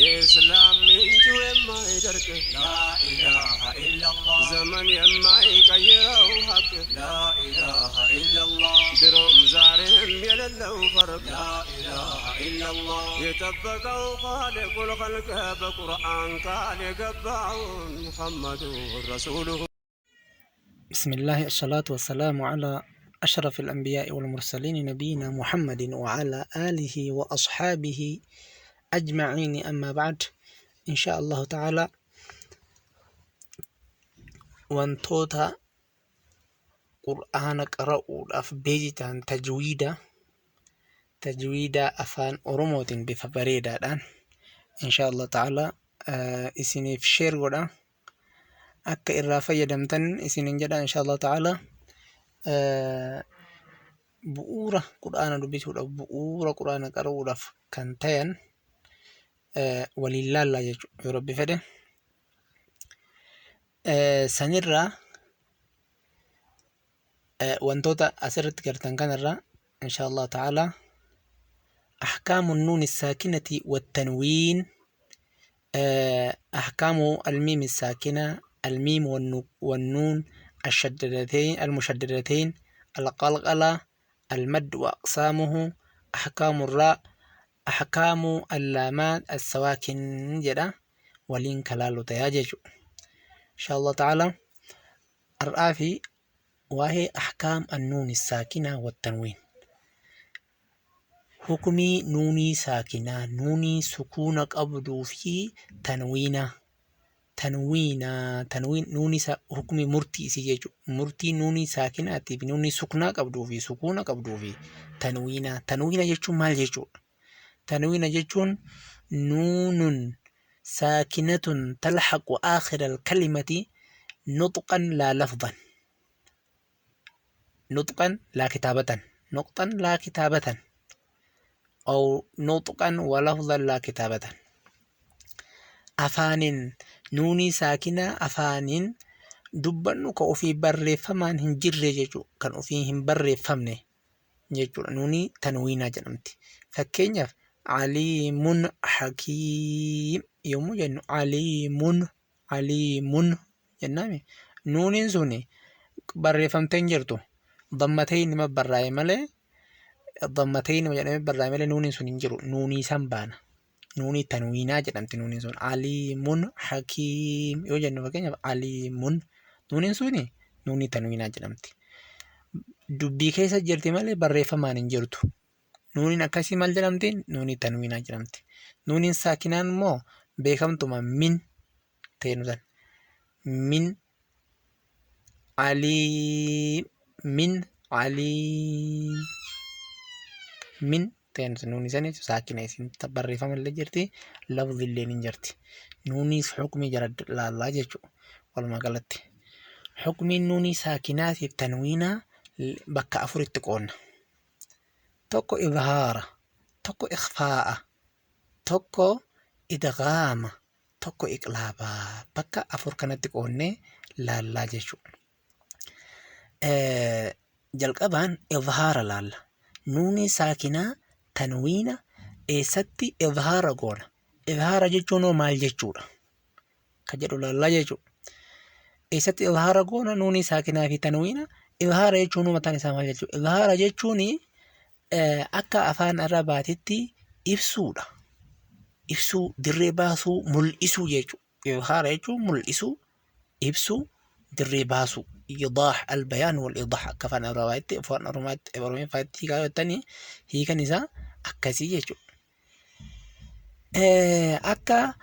የእስላም ምንጩ የማይደርቅ ላኢላሃ ኢለላህ ዘመን የማይቀይረው ሀቅ ላኢላሃ ኢለላህ ድሮም ዛሬም የሌለው ፈርቅ ላኢላሃ ኢለላህ የጠበቀው ኻሊቁል ኸልቅ በቁርአን ቃል የገባውን ሙሐመዱን ረሱሉሁ። بسم الله الصلاة والسلام على أشرف الأنبياء والمرسلين نبينا محمد وعلى آله وأصحابه أجمعين أما بعد إن شاء الله تعالى wantoota qur'aana qara'uudhaaf beezi ta'an, tajwiida afaan Oromootiin bifa bareedaadhaan insha Allah ta'ala isiniif share godha, akka irraa fayyadamtan isinin jedha. Insha Allah ta'ala bu'uura qur'aana dubbisuudhaaf, bu'uura qur'aana qara'uudhaaf kan tayan waliin laallaa jechuudha yoo Rabbi fedhe. Sanirraa wantoota asirratti gartan kanarraa insha Allah ta'ala أحكام النون الساكنة والتنوين، أحكام الميم الساكنة، الميم والنون الشددتين المشددتين، القلقلة، المد وأقسامه، أحكام الراء، أحكام اللامات السواكن jedha. Waliin kalaallu tayaa jechuudha. إن شاء الله تعالى har'aa fi waa'ee أحكام النون الساكنة والتنوين, hukumii nuunii saakinaa, nuunii sukuuna qabduu fi tanwiina tanwiin nuunii hukumii murtii isii jechuudha. Murtii nuunii saakinaatii fi nuunii suknaa qabduu fi sukuuna qabduu fi tanwiina jechuun maal jechuudha? Tanwiina jechuun نون ساكنة تلحق آخر الكلمة نطقا لا لفظا، نطقا لا كتابة، نطقا لا كتابة أو نطقا ولفظا لا كتابة. Afaaniin nuunii saakinaa afaaniin dubbannu ka ofii barreeffamaan hin jirre jechuudha. Kan ofii hin barreeffamne jechuudha. Nuunii tanwiinaa jedhamti. Fakkeenyaaf عليم حكيم yommuu jennu, عليم عليم jennaami. Nuuniin suni barreeffamtee hin jirtu. Dammatee nima barraa'e malee, dammatee nima jedhamee barraa'e malee nuuniin sun hin jiru. Nuunii san baana. Nuunii tanwiinaa jedhamti nuuniin sun. عليم حكيم yoo jennu, fakkeenyaaf عليم, nuuniin suni nuunii tanwiinaa jedhamti. Dubbii keessa jirti malee barreeffamaan hin jirtu. Nuuniin akkasii maal jedhamti? Nuunii tanwiinaa jedhamti. Nuuniin saakinaan immoo beekamtuma من ta'e san. من عليم, من عليم, من ta'e nuunii sani saakina isin barreeffama illee jirti, lafzi illee ni jirti. Nuunii hukumii jara laallaa jechuudha walumaa galatti. Hukumiin nuunii saakinaatiif tanwiinaa bakka afuritti qoodna. Tokko إظهار, tokko إخفاء, tokko إدغام, tokko إقلابaa. Bakka afur kanatti qoodnee laallaa jechuudha. Jalqabaan إظهار laalla. Nuunii saakinaa tanwiina eessatti إظهار goona? إظهار jechuun hoo maal jechuudha? Ka jedhu laallaa jechuudha. Eessatti إظهار goona nuunii saakinaa fi tanwiina? إظهار jechuun mataan isaa maal jechuudha? إظهار jechuun akka afaan Arabaatitti ibsuudha. Ibsuu, dirree baasuu, mul'isuu jechuudha. إظهار jechuun mul'isuu, ibsuu, dirree baasuu. إيضاح, البيان والإيضاح akka afaan Arabaatti, afaan Oromaatti, Oromiffaatti hiikaa jettanii hiikan isaa akkasii jechuudha. Akka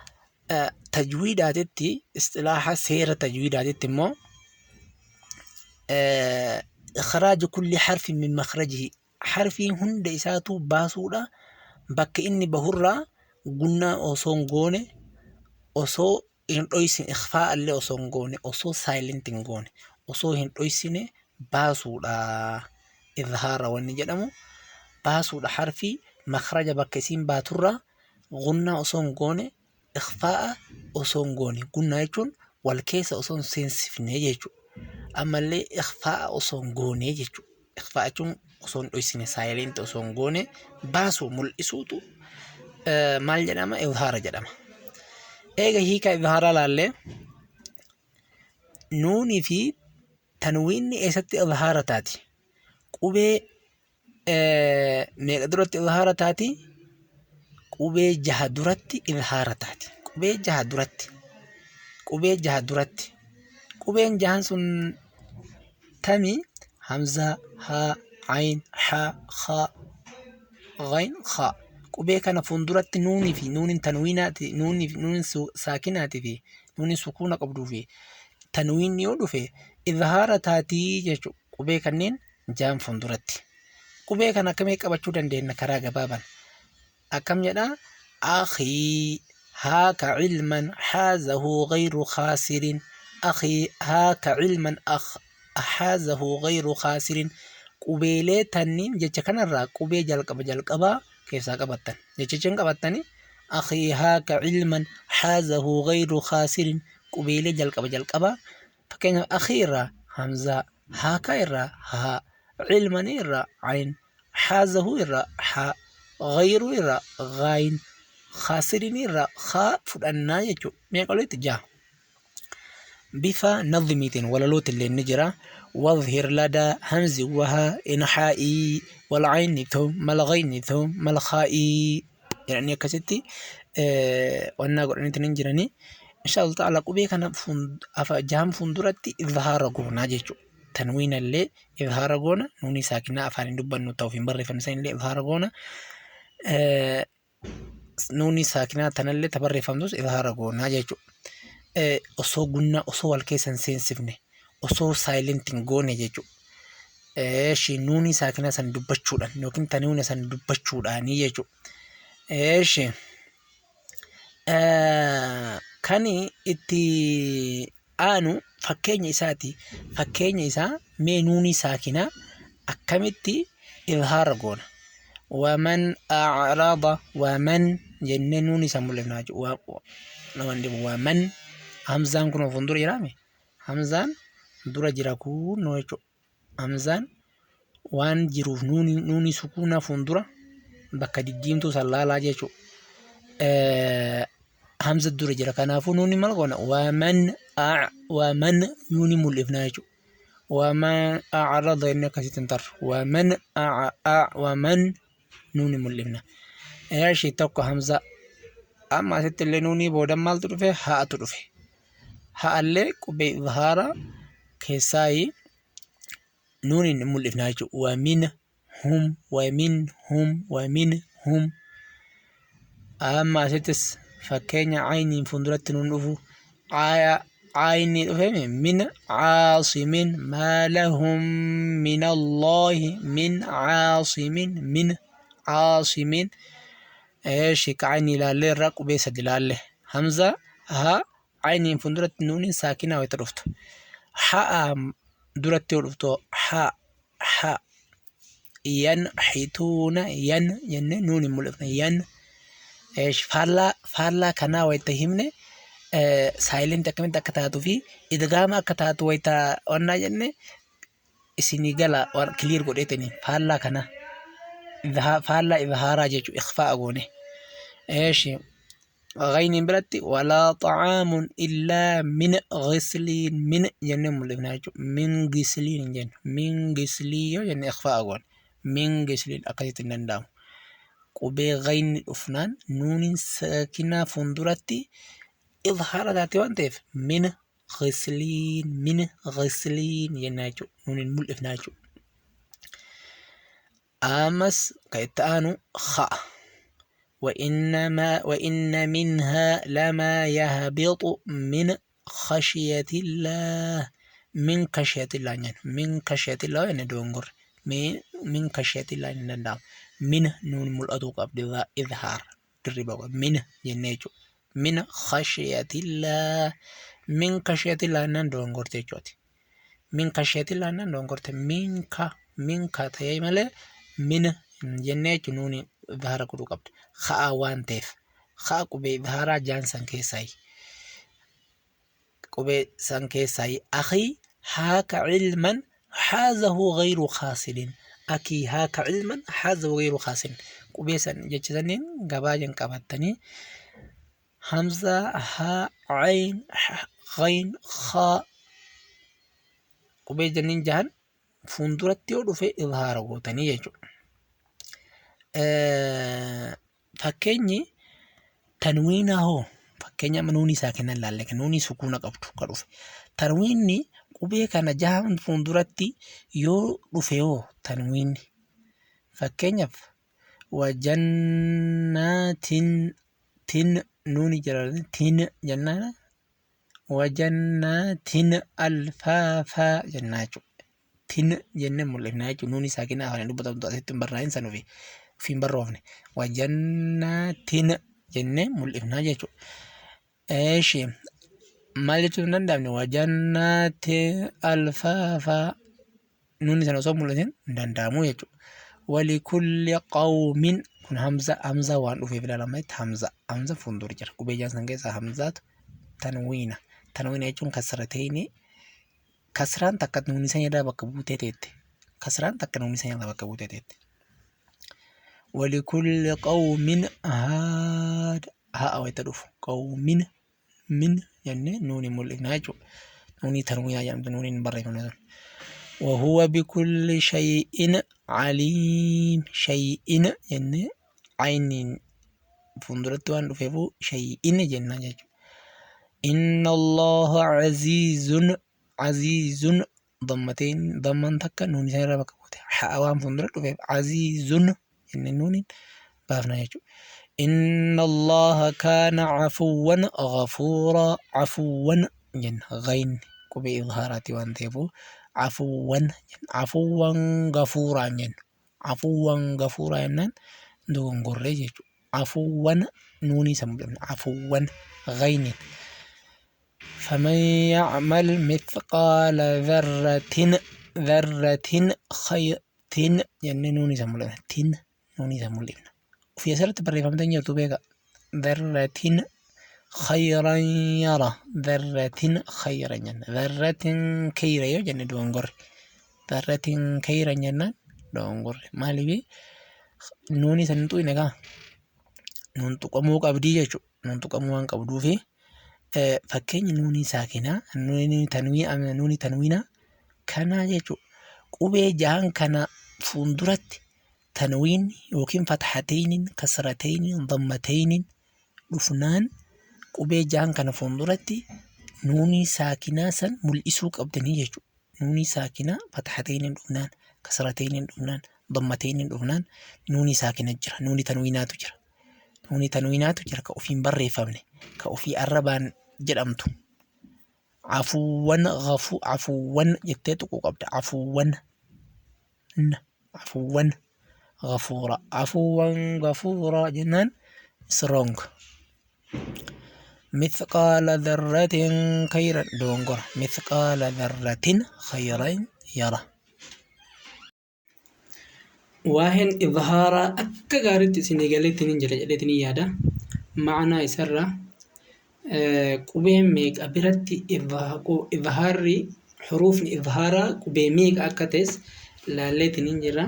tajwiidaatitti, اصطلاح seera tajwiidaatitti immoo إخراج كل حرف من مخرجه, harfii hunda isaatu baasuudha bakka inni bahurraa, gunnaa osoo hin goone, osoo hin dhoysine, إخفاء illee osoo hin goone, osoo silent hin goone, osoo hin dhoysine baasuudha. إظهار wanni jedhamu baasuudha harfii مخرج bakka isiin baaturraa, gunnaa osoo hin goone, إخفاء osoo hin goone. Gunnaa jechuun wal keessa osoo hin seensifne jechuudha. Ammallee إخفاء osoo hin goone jechuudha. إخفاء jechuun osoo hin dhoysine, silent osoo hin goone baasuu, mul'isuutu maal jedhama? إظهار jedhama. Eega hiika izhaaraa laallee, nuunii fi tanwiinni eessatti izhaara taati? Qubee meeqa duratti izhaara taati? Qubee jaha duratti izhaara taati. Qubee jaha duratti. Qubee jaha duratti. Qubeen jahan sun tami? Hamzaa, haa, ayn, haa, khaa, ghayn, khaa. Qubee kana fuulduratti nuunii fi nuuniin tanwiinaati, nuunii fi nuuniin saakinaatii fi nuuniin sukuuna qabduu fi tanwiinni yoo dhufe izhaara taatii jechuudha. Qubee kanneen jahan fuulduratti. Qubee kana akkamii qabachuu dandeenya karaa gabaabaan? Akkam jedha? Akhii haaka cilman xaazahu gayru khaasirin. Akhii haaka cilman xaazahu gayru khaasirin. Qubeelee tanniin jecha kanarraa qubee jalqaba jalqabaa keessaa qabattan. Jechicha hin qabattani? Akhii haaka cilman xaazahu gayru khaasirin. Qubeelee jalqaba jalqabaa, fakkeenyaaf akhii irraa hamzaa, haaka irraa haa, cilmanii irraa ayn, xaazahu irraa haa, gayru irraa ghayn, khaasirinii irraa khaa fudhannaa jechuudha. Meeqa walitti? Jaha. Bifa nadhmiitiin walalootti illee ni jira. Wadhhir ladaa hamzi wahaa inhaa'ii wal ayni thumma al ghayni thumma al khaa'ii jedhanii akkasitti wannaa godhaniitiin hin jiranii. Insha Allah ta'ala qubee kana jahan fuulduratti izhaara goonaa jechuudha. Tanwiina illee izhaara goona, nuunii saakinaa afaan hin dubbannu ta'uuf hin barreeffamne san illee izhaara goona. Nuunii saakinaa tanallee ta barreeffamtus izhaara goonaa jechuudha. Osoo gunnaa osoo wal keessa hin seensifne, osoo silent hin goone jechuudha. Eeshi, nuunii saakinaa san dubbachuudhaan yookiin tanwiina san dubbachuudhaanii jechuudha. Eeshi, kan itti aanu fakkeenya isaati. Fakkeenya isaa mee nuunii saakinaa akkamitti izhaara goona? Waman a'rada, waman jennee nuunii san mul'ifna jechuudha. Nama dhibu waman, hamzaan kun fuuldura jiraame, hamzaan dura jira kunoo jechuudha. Hamzaan waan jiruuf nuunii sukuunaa fuuldura bakka diddiimtuu san laalaa jechuudha. Hamza dura jira, kanaafuu nuuni maal goona? Waman a waman nuuni mul'ifna jechuudha. Waman a'rada inni akkasitti hin tarru. Waman a a waman nuuni mul'ifna. Eeshi, tokko hamza. Amma asitti illee nuunii booda maaltu dhufe? Ha'atu dhufe. Ha'allee qubee izhaara keessaayi, nuuniin hin mul'ifna jechuudha. Wamin hum, wamin hum, wamin hum. Amma asittis fakkeenya ayniin fuulduratti nuun dhufu, ayni dhufeme, min caasimin maa lahum min Allaahi min caasimin, min caasimin. Eeshi, ka ayni ilaallee irraa qubee sadi ilaalle, hamza, haa, ayniin fuulduratti nuuniin saakinaa wayita dhuftu, ha'a duratti yoo dhuftu, ha ha yanxituuna, yan jennee nuun hin mul'ifne, yan. Faallaa faallaa kanaa wayita himne, silent akkamitti akka taatuu fi idgaama akka taatu wayita wannaa jenne isinii gala waan clear godheetini. Faallaa kana, faallaa izhaaraa jechuun ikhfaa goone. Eeshi, ghayniin biratti walaa xa'aamun illaa min ghisliin, min jennee mul'ifna jechuudha. Min gisliin hin jennu. Min gislii yoo jenne ikhfaa goone. Min gisliin akkasitti hin danda'amu. Qubee ghayni dhufnaan nuuniin saakinaa fuulduratti izhaara taate waan ta'eef, min ghisliin, min ghisliin jennaa jechuudha. Nuuniin mul'ifna jechuudha. Ammas ka itti aanu kha'a. وإنما وإن منها لما يهبط من خشية الله، من خشية الله يعني من خشية الله يعني دونغر من من خشية الله hin danda'amu. Min nuun mul'atuu qabdi, izhaar dirriba min jennee jechuudha. من خشية الله، من خشية الله jennaan dogongorte jechuudha. من خشية الله jennaan dogongorte. Min ka min ka ta'ee malee min jennee jechuun nuuni izhaara godhuu qabdi. Kha'a waan ta'eef, kha'a qubee izhaaraa jaan san keessaayi. Qubee san keessaayi. أخي هاك علما حازه غير خاسر، أخي هاك علما حازه غير خاسر. Qubee san jecha saniin gabaajeen qabattanii Hamzaa, haa, ayn, ghayn, khaa qubee janniin jahan fuulduratti yoo dhufe izhaara gootanii jechuudha. Fakkeenyi tanwiinaa hoo fakkeenya amma nuunii saakinaa ilaalle kan nuunii sukuuna qabdu ka dhufe. Tanwiinni qubee kana jahan fuulduratti yoo dhufe hoo tanwiinni fakkeenyaaf wajannaatin tin nuuni jira tin jennaan wajannaatin alfaafaa jennaa jechuudha. Tin jennee mul'ifnaa jechuudha. Nuuni saakinaa afaan dubbatamtu asitti hin barraa'in san ofii hin barroofne. Wajannaatin jennee mul'ifnaa jechuudha. Eeshi maal jechuun hin danda'amne wajannaatin alfaafaa nuuni sana osoo mul'atin hin danda'amu jechuudha. Walikulli qawmin kun hamza hamza waan dhufeef ilaalamaatti hamza hamza fuuldura jira. Qubee jaan san keessaa hamzaatu tanwiina. Tanwiina jechuun kasratayni kasraan takka nuuni san irraa bakka buutee teette. Kasraan takka nuuni san irraa bakka buutee teette. Walikulli qawmin haad haa wayita dhufu qawmin min jennee nuuni mul'ifna jechuudha. Nuuni tanwiinaa jedhamtu nuuni hin barreeffamne sun. وهو بكل شيء عليم شيء jennee ayniin fuulduratti waan dhufeefu shay'in jennaa jechuudha. Inna Allaha aziizun aziizun dammateen damman takka nuun isa irraa bakka buute haa waan fuuldura dhufeef aziizun jennee nuuniin baafna jechuudha. Inna Allaha kaana afuwwan ghafuuraa afuwwan jenna ghayn qubee izhaaraati waan ta'eefu afuwwan jenna afuwwan ghafuuraa jenna afuwwan ghafuuraa jennaan dogongorree jechuudha. Afuwwan nuunii isa mul'ifna afuwwan ghayniin. فمن يعمل مثقال ذرة ذرة خير tin jennee nuuni isa mul'ifna tin nuuni isa mul'ifna. Ofii asirratti barreeffamtee jirtu beeka. Dharratin khayran yara dharratin khayran jenna dharratin khayra yoo jenne dogongorre dharratin khayran jennaan dogongorre maaliifi nuuni san hin tuqne kaa nuun tuqamuu qabdii jechuudha nuun tuqamuu waan qabduufi fakkeenyi nuunii saakinaa nuunii tanwiinaa kanaa jechuudha. Qubee jahan kana fuulduratti tanwiin yookiin fathatayniin kasratayniin dammatayniin dhufnaan qubee jahan kana fuulduratti nuunii saakinaa san mul'isuu qabdanii jechuudha. Nuunii saakinaa fathatayniin dhufnaan kasratayniin dhufnaan dammatayniin dhufnaan nuunii saakina jira nuunii tanwiinaatu jira. Nuunii tanwiinaatu jira ka ofiin barreeffamne ka ofii arrabaan jedhamtu. Afuuwwan ghafuu afuuwwan jettee tuquu qabda. Afuuwwan afuuwwan ghafuura afuuwwan ghafuura jennaan is wrong. Mithqaala dharratin khayran dogongora. Mithqaala dharratin khayran yara. Waa'een izhaaraa akka gaariitti isinii galeetti ni jira jedheetiin yaada. Ma'anaa isarraa qubeen meeqa biratti izhaarri huruufni izhaaraa qubee meeqa akka ta'es laalleetiin ni jira.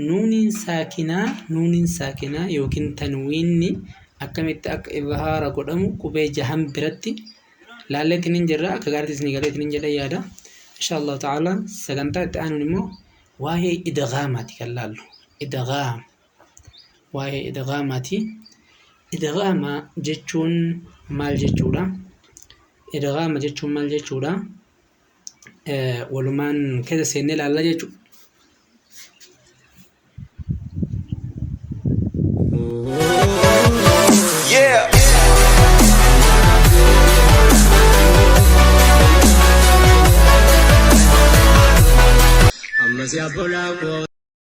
Nuuniin saakinaa nuuniin saakinaa yookiin tanwiinni akkamitti akka izhaara godhamu qubee jahan biratti laalleetiin ni jira. Akka gaariitti isinii galeetiin ni jedha yaada. Insha Allah ta'ala sagantaa itti aanuun immoo waa'ee idghaamaati kan laallu. Idghaam waa'ee idghaamaati. Idghaama jechuun maal jechuudha? Idghaama jechuun maal jechuudha? Walumaan keessa seennee ilaalla jechuudha. Yeah. Ammas yaabbolaa.